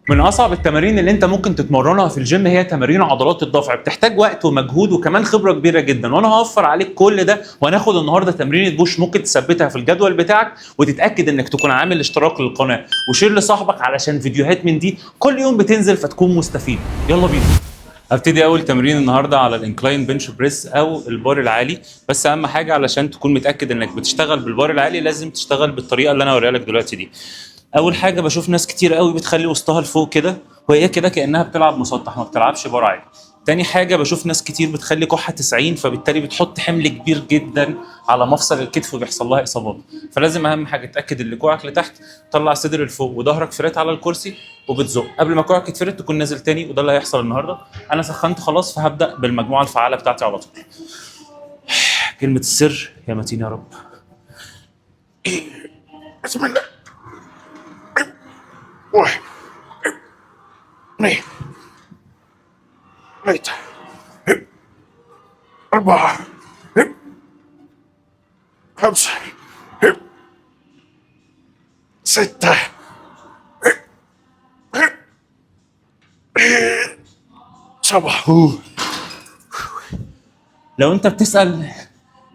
من اصعب التمارين اللي انت ممكن تتمرنها في الجيم هي تمارين عضلات الدفع، بتحتاج وقت ومجهود وكمان خبره كبيرة جدا، وانا هوفر عليك كل ده. وهناخد النهارده تمرينه push ممكن تثبتها في الجدول بتاعك وتتاكد انك تكون عامل اشتراك للقناة و share لصاحبك علشان فيديوهات من دي كل يوم بتنزل فتكون مستفيد. يلا بينا. هبتدي اول تمرين النهارده على ال incline bench press او البار العالي. بس اهم حاجة علشان تكون متاكد انك بتشتغل بالبار العالي لازم تشتغل بالطريقة اللي انا هوريها لك دلوقتي دي. اول حاجة بشوف ناس كتير قوي بتخلي وسطها لفوق كده، وهي كده كانها بتلعب مسطح، ما بتلعبش بار عالي. تاني حاجة بشوف ناس كتير بتخلي كوعها 90، فبالتالي بتحط حمل كبير جدا على مفصل الكتف وبيحصل لها اصابات. فلازم اهم حاجة تتاكد ان كوعك لتحت، طلع صدر لفوق وظهرك flat على الكرسي، وبتزق قبل ما كوعك يتفرد تكون نازل تاني. وده اللي هيحصل النهارده. انا سخنت خلاص، فهبدا بالمجموعة الفعالة بتاعتي على طول. كلمة السر يا متين يا رب. بسم الله. واحد، اثنين، ثلاثة، أربعة، خمسة، ستة، سبعة. لو انت بتسأل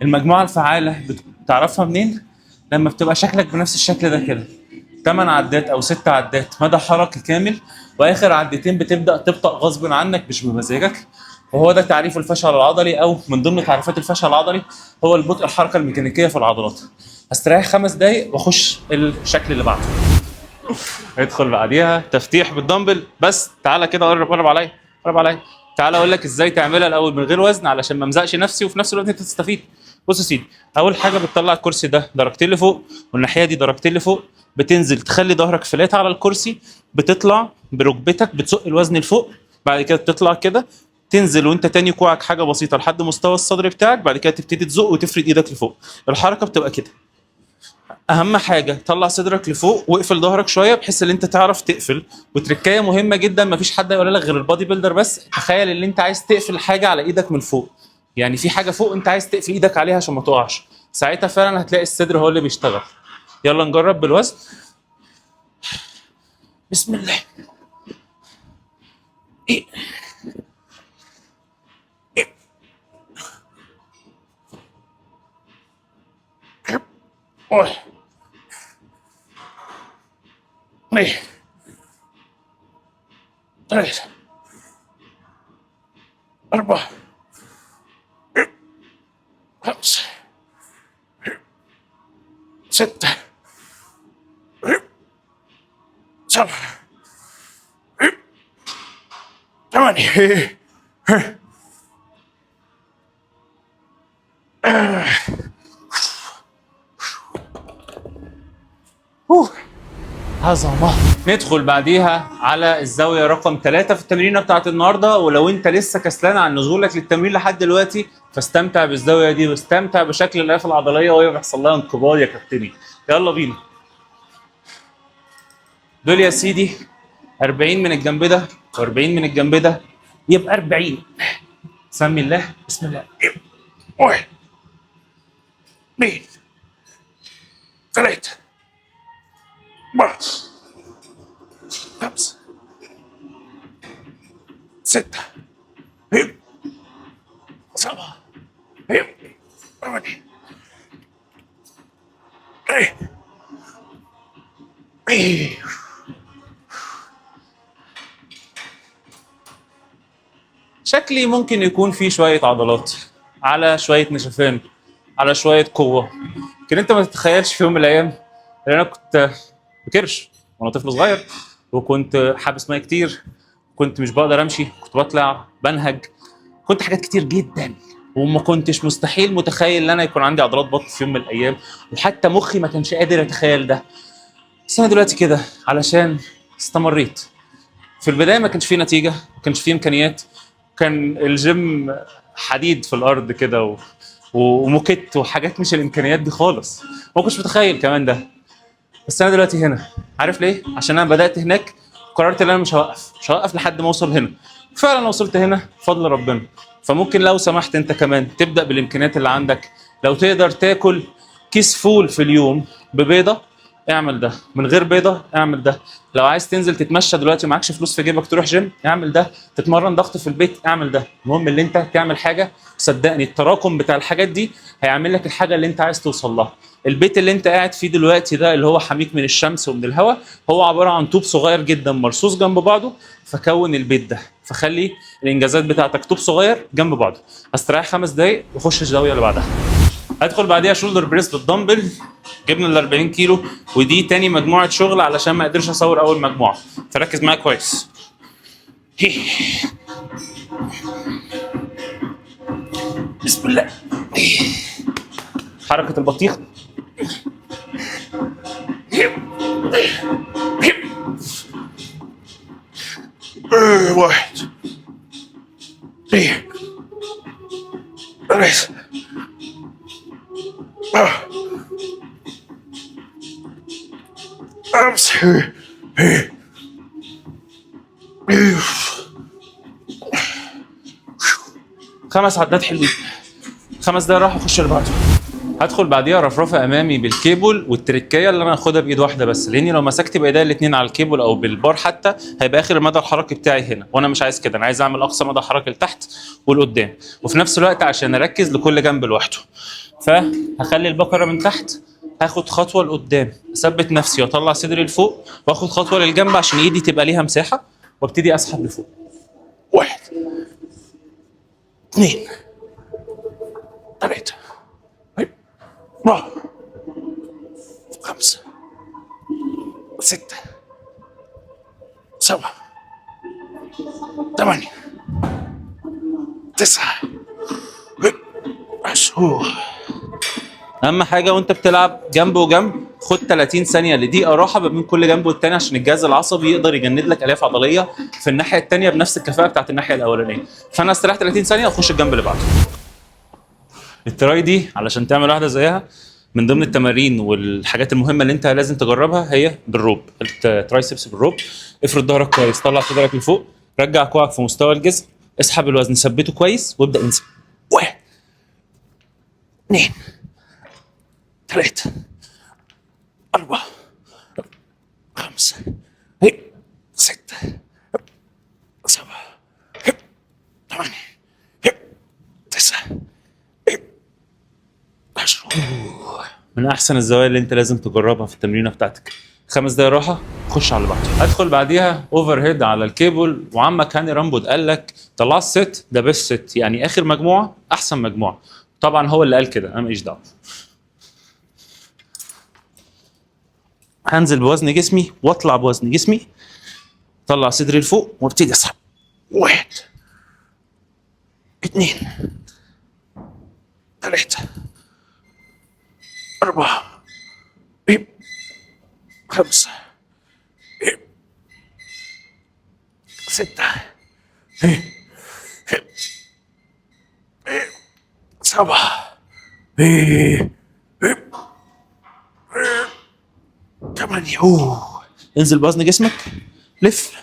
المجموعة الفعالة بتعرفها منين؟ لما بتبقى شكلك بنفس الشكل ده كده، 8 عدات او 6 عدات مدى حركي كامل، واخر عدتين بتبدأ تبطأ غصب عنك مش بمزاجك. وهو ده تعريف الفشل العضلي، او من ضمن تعريفات الفشل العضلي هو البطء الحركة الميكانيكية في العضلات. هستريح 5 دقايق واخش الشكل اللي بعده. ادخل بعديها تفتيح بالدمبل. بس تعالى كده، قرب قرب عليا، قرب عليا. تعالى اقول لك ازاي تعملها الاول من غير وزن علشان ما امزقش نفسي وفي نفس الوقت انت تستفيد. بص يا سيدي، اول حاجة بتطلع الكرسي ده درجتين لفوق، والناحية دي درجتين لفوق. بتنزل تخلي ظهرك flat على الكرسي، بتطلع بركبتك بتزق الوزن لفوق، بعد كده بتطلع كده تنزل وانت تاني كوعك حاجة بسيطة لحد مستوى الصدر بتاعك، بعد كده تبتدي تزق وتفرد ايدك لفوق. الحركة بتبقى كده. اهم حاجة طلع صدرك لفوق واقفل ظهرك شوية بحيث ان انت تعرف تقفل. وتركايه مهمة جدا مفيش حد يقول لك غير ال body builder، بس تخيل ان انت عايز تقفل حاجة على ايدك من فوق، يعني في حاجة فوق انت عايز تقفل ايدك عليها عشان ما تقعش، ساعتها فعلا هتلاقي الصدر هو اللي بيشتغل. يلا نجرب بالوزن. بسم الله. إيه؟ واحد، اثنين، ثلاثة، أربعة، خمسة، ستة، سبعة، ثمانية. عظمة. ندخل بعديها على الزاوية رقم 3 في التمرينة بتاعت النهاردة. ولو انت لسه كسلان عن نزولك للتمرين لحد دلوقتي فاستمتع بالزاوية دي واستمتع بشكل الألياف العضلية وهي بيحصل لها انقباض يا كابتني. يلا بينا. دول يا سيدي 40 من الجنب ده و40 من الجنب ده، يبقى 40. سمي الله، بسم الله. واحد، اثنين، ثلاثة، أربعة، خمسة، ستة، سبعة، ثمانية، إيه. شكلي ممكن يكون فيه شوية عضلات، على شوية نشفان، على شوية قوة، لكن انت ما تتخيلش في يوم من الايام ان انا كنت بكرش وانا طفل صغير، وكنت حابس مية كتير، كنت مش بقدر امشي، كنت بطلع بنهج، كنت حاجات كتير جدا، وما كنتش مستحيل متخيل ان انا يكون عندي عضلات بطن في يوم من الايام، وحتى مخي ما كانش قادر يتخيل ده. بس انا دلوقتي كده علشان استمريت. في البداية ما كانش فيه نتيجة، ما كانش فيه امكانيات، كان الجيم حديد في الارض كده وموكيت وحاجات مش الامكانيات دي خالص، ما كنتش متخيل كمان ده. بس انا دلوقتي هنا، عارف ليه؟ عشان انا بدات هناك، قررت ان انا مش هوقف، مش هوقف لحد ما اوصل هنا. فعلا وصلت هنا بفضل ربنا. فممكن لو سمحت انت كمان تبدا بالامكانيات اللي عندك. لو تقدر تاكل كيس فول في اليوم ببيضه، اعمل ده، من غير بيضة اعمل ده. لو عايز تنزل تتمشى دلوقتي معكش فلوس في جيبك تروح جيم، اعمل ده. تتمرن ضغط في البيت، اعمل ده. المهم اللي انت تعمل حاجه، صدقني التراكم بتاع الحاجات دي هيعمل لك الحاجة اللي انت عايز توصل لها. البيت اللي انت قاعد فيه دلوقتي ده اللي هو حميك من الشمس ومن الهواء، هو عبارة عن طوب صغير جدا مرصوص جنب بعضه، فكون البيت ده. فخلي الانجازات بتاعتك طوب صغير جنب بعضه. هستريح 5 دقايق واخش الزاوية اللي بعدها. هدخل بعديها shoulder press بال dumbbell. جبنا ال 40 كيلو، ودي تاني مجموعة شغل علشان ما قدرش اصور اول مجموعه، فركز معايا كويس. بسم الله. حركة البطيخ. واحد، اثنين، ثلاثة، أربعة، خمسة. خمس عدات حلوين، 5 دقايق راحة، اخش اللي بعده. هدخل بعديها رفرفه امامي بالكيبل، والتركايه اللي انا هاخدها بايد واحدة بس، لاني لو مسكت بايديا الاثنين على الكيبل او بالبار حتى هيبقى اخر المدى الحركي بتاعي هنا، وانا مش عايز كده. انا عايز اعمل اقصى مدى حركي لتحت ولقدام، وفي نفس الوقت عشان اركز لكل جنب لوحده. فهخلي البكرة من تحت، هاخد خطوة لقدام، اثبت نفسي واطلع صدري لفوق، واخد خطوة للجنب عشان ايدي تبقى ليها مساحه، وابتدي اسحب لفوق. واحد، اثنين، ثلاثة، أربعة، خمسة، ستة، سبعة، ثمانية، تسعة، 10. اهم حاجة وانت بتلعب جنب وجنب، خد 30 ثانية لدقيقه راحة ما بين كل جنب والتاني، عشان الجهاز العصبي يقدر يجند لك الياف عضلية في الناحية التانية بنفس الكفاءة بتاعت الناحية الاولانيه. فانا استريح 30 ثانية واخش الجنب اللي بعده. ال tri دي علشان تعمل واحدة زيها، من ضمن التمارين والحاجات المهمة اللي انت لازم تجربها هي بال rope، ال triceps بال rope. افرد ظهرك كويس، طلع صدرك لفوق، رجع كوعك في مستوى الجسم، اسحب الوزن، ثبته كويس، وابدا انزل. واحد، اثنين، ثلاثة، أربعة، خمسة، ستة، سبعة، ثمانية، تسعة، 10. من احسن الزوايا اللي انت لازم تجربها في التمرينه بتاعتك. 5 دقايق راحه، خش على اللي بعده. ادخل بعديها overhead على الكيبل، وعمك هاني رامبود قال لك the last set the best set، يعني اخر مجموعة احسن مجموعه. طبعا هو اللي قال كده، انا ماليش دعوه. هنزل بوزن جسمي واطلع بوزن جسمي، طلع صدري لفوق وابتدي اسحب. واحد، اثنين، ثلاثة، أربعة، خمسة، ستة، سبعة، ثمانية. انزل بوزن جسمك، لف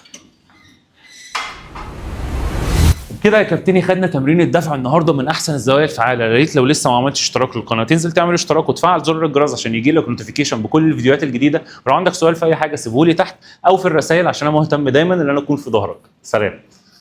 كده يا كابتني. خدنا تمرين الدفع النهارده من احسن الزوايا الفعاله. يا ريت لو لسه ما عملتش اشتراك للقناة تنزل تعمل اشتراك وتفعل زر الجرس عشان يجي لك notification بكل الفيديوهات الجديده. ولو عندك سؤال في اي حاجة سيبهولي تحت او في الرسائل، عشان انا مهتم دايما ان انا اكون في ظهرك. سلام.